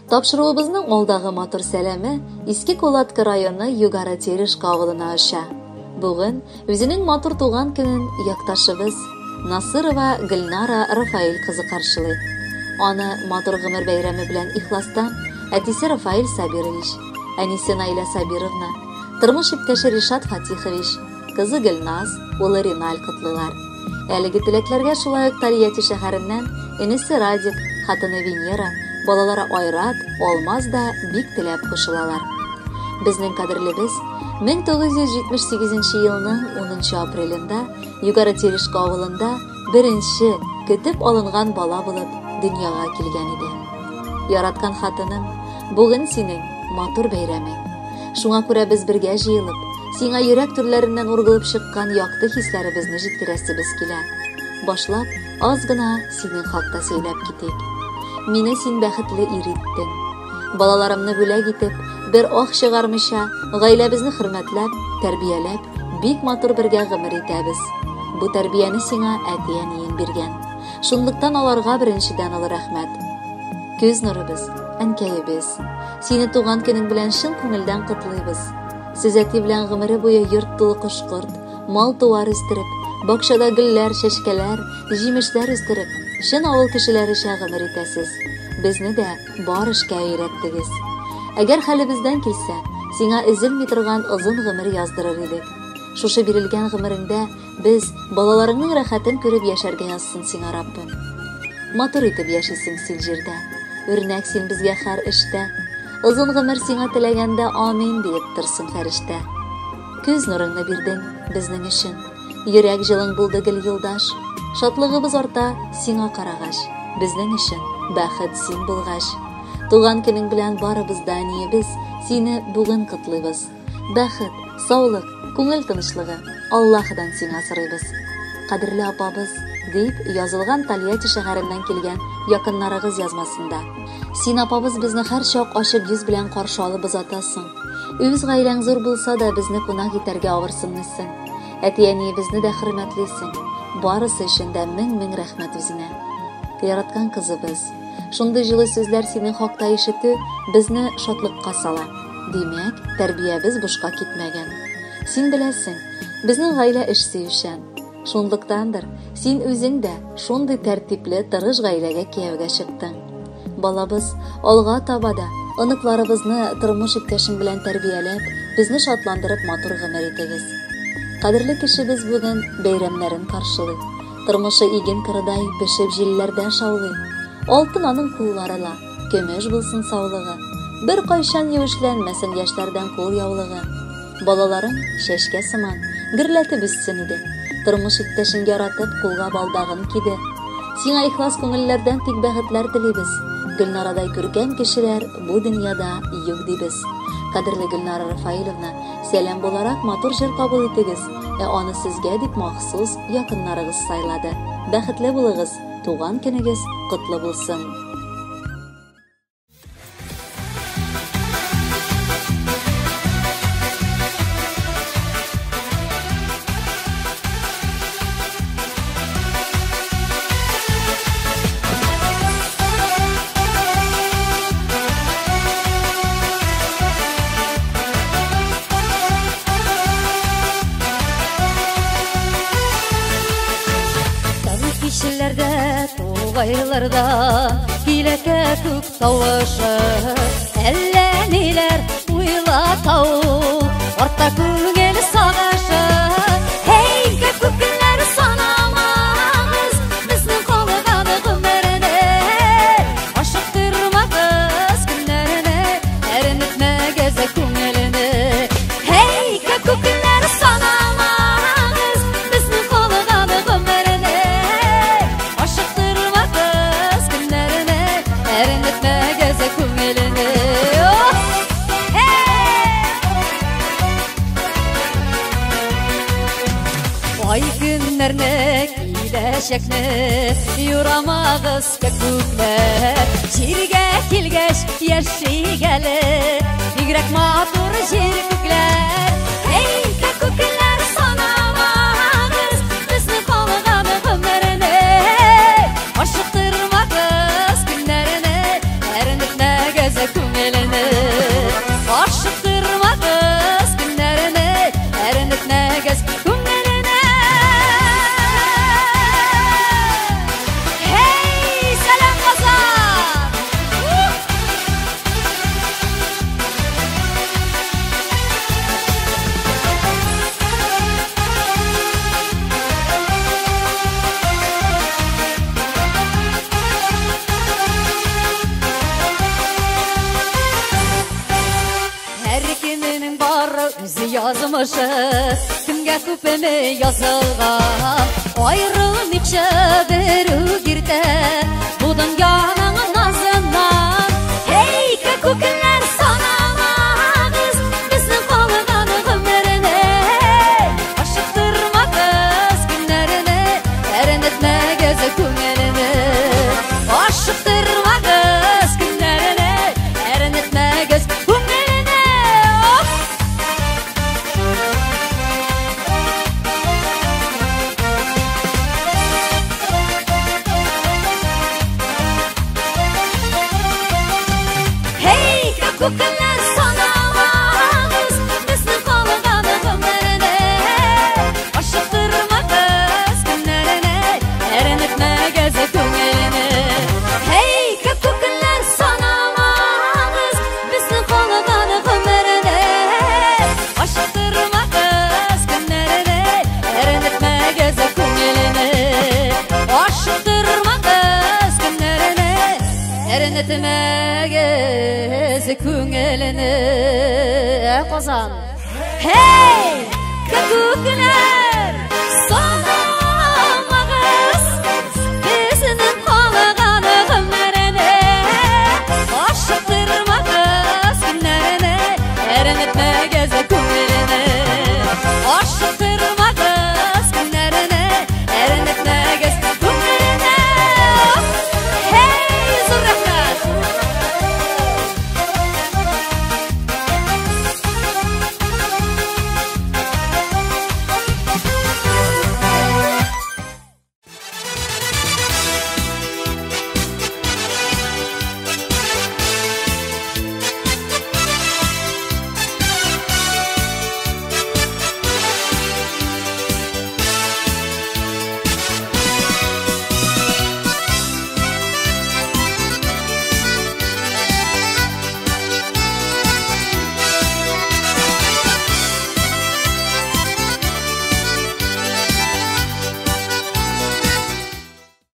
Тапшыруыбызның алдагы матур сәламе Иске Кулатка районы Югары Терешка авылына оча. Бүген үзенең матур туган көнен якташыбыз Насырова Гөлнара Рафаэль кызы каршылый. Аны матур гомер бәйрәме белән ихластан әтисе Рафаэль Сабирович, әнисе Наилә Сабировна, тормыш иптәше Ришат Фатихович, кызы Гөлназ, улы Риналь котлыйлар. Әлеге теләкләргә шулай ук Тольятти шәһәреннән энесе Радик, хатыны Венера, балалары Айрат, Алмаз да бик теләп кушылалар. Безнең кадерлебез 1978 елның 10 апрелендә Югары Терешка авылында беренче көтеп алынган бала булып дөньяга килгән иде. Яраткан хатыным, бүген синең матур бәйрәмең. Шуңа күрә без бергә җыелып, сиңа йөрәк түрләреннән ургылып чыккан якты хисләребезне җиткерәсебез килә. Башлап, аз гына синең хакта сөйләп китик. Мине син бәхетле ир иттең. Балаларымны бүләк итеп, бер ах чыгармыйча, гаиләбезне хөрмәтләп, тәрбияләп, бик матур бергә гомер итәбез. Бу тәрбияне сиңа әти-әниең биргән. Шунлыктан аларга беренчедән олы рәхмәт. Күз нурыбыз, әнкәебез. Сине туган көнең белән чын күңелдән котлыйбыз. Сез әти белән гомере буе йорт тулы кош-корт, мал-туар үстереп, бакчада гөлләр, чәчкәләр, җимешләр үстереп, чын авыл кешеләречә гомер итәсез. Безне дә бар эшкә өйрәттегез. Әгәр хәлебездән килсә, сиңа өзелми торган озын гомер яздырыр идек. Шушы бирелгән гомереңдә без балаларыңның рәхәтен күреп яшәргә язсын сиңа Раббым. Матур итеп яшисең син җирдә. Үрнәк син безгә һәр эштә. Озын гомер сиңа теләгәндә амин диеп торсын фәрештә. Күз нурыңны бирдең безнең өчен. Йөрәк җылың булды гел юлдаш. Шатлыгыбыз арта сиңа карагач. Безнең өчен бәхет син булгач. Туган көнең белән барыбыз да әниебез сине бүген котлыйбыз. Бәхет, саулык, күңел тынычлыгы Аллаһыдан сиңа сорыйбыз. Кадерле апабыз, дип язылган Тольятти шәһәреннән килгән якыннарыгыз язмасында. Син апабыз безне һәрчак ачык йөз белән каршы алып озатасың. Үз гаиләң зур булса да безне кунак итәргә авырсынмыйсың. Әти-әниебезне дә хөрмәтлисең. Барысы өчен дә мең-мең рәхмәт үзеңә. Яраткан кызыбыз, шундый җылы сүзләр синең хакта ишетү безне шатлыкка сала. Димәк, тәрбиябез бушка китмәгән. Син беләсең, безнең гаилә эш сөючән. Шунлыктандыр, син үзең дә шундый тәртипле, тырыш гаиләгә кияүгә чыктың. Балабыз алга таба да оныкларыбызны тормыш иптәшең белән тәрбияләп, безне шатландырып матур гомер итегез. Кадерле кешебез бүген бәйрәмнәрен каршылый. Тормышы иген кырыдай пешеп җилләрдә шаулый. Алтын аның куллары ла, көмеш булсын саулыгы. Бер кайчан юешләнмәсен яшьләрдән кул яулыгы. Балаларың чәчкә сыман, гөрләтеп үссен иде. Тормыш иптәшен яратып, кулга балдагын киде. Сиңа ихлас күңелләрдән тик бәхетләр телибез. Гөлнарадай күркәм кешеләр бу дөньяда юк дибез. Кадерле Гөлнара Рафаиловна, сәлам буларак матур җыр кабул итегез, ә аны сезгә дип махсус якыннарыгыз сайлады. Бәхетле булыгыз, туган көнегез котлы булсын. Кичеләрдә, тугайларда килә күк тавышы. Әллә ниләр уйлата ул, арта күңел сагышы. Һей, күк көннәр санамагыз, безнең калган гомерне. Ашыктырмагыз көннәрне, әрнетмәгез күңелне. Һей, күк көннәр санамагыз, безнең калган гомерне. Ашыктырмагыз көннәрне, әрнетмәгез күңелне. Ай көннәрне, киләчәкне юрамагыз күкләр. Җиргә килгәч яшик әле, бигрәк матур җир күкләр. Эй, күкләр санамагыз, безнең калган гомерне. Ашыктырмагыз көннәрне, әрнетмәгез язмышы, кемгә күпме язылган. Аерылмыйча бер үк иртә бу дөньяның назыннан. Эй, күккүкләр, санамагыз безнең калган гомерне. Ашыктырмагыз көннәрне, әрнетмәгез күңелне. Ашыктырмагыз көннәрне, әрнетмәгез күңелне. Оп! Hey, күккүкләр, санамагыз безнең калган гомерне. Ашыктырмагыз көннәрне, әрнетмәгез күңелне. Hey, күккүкләр, санамагыз безнең калган гомерне. Ашыктырмагыз көннәрне, әрнетмәгез күңелне. Ашыктырмагыз көннәрне, әрнетмәгез күңелне. Казан. Hey, күккүкләр, санамагыз.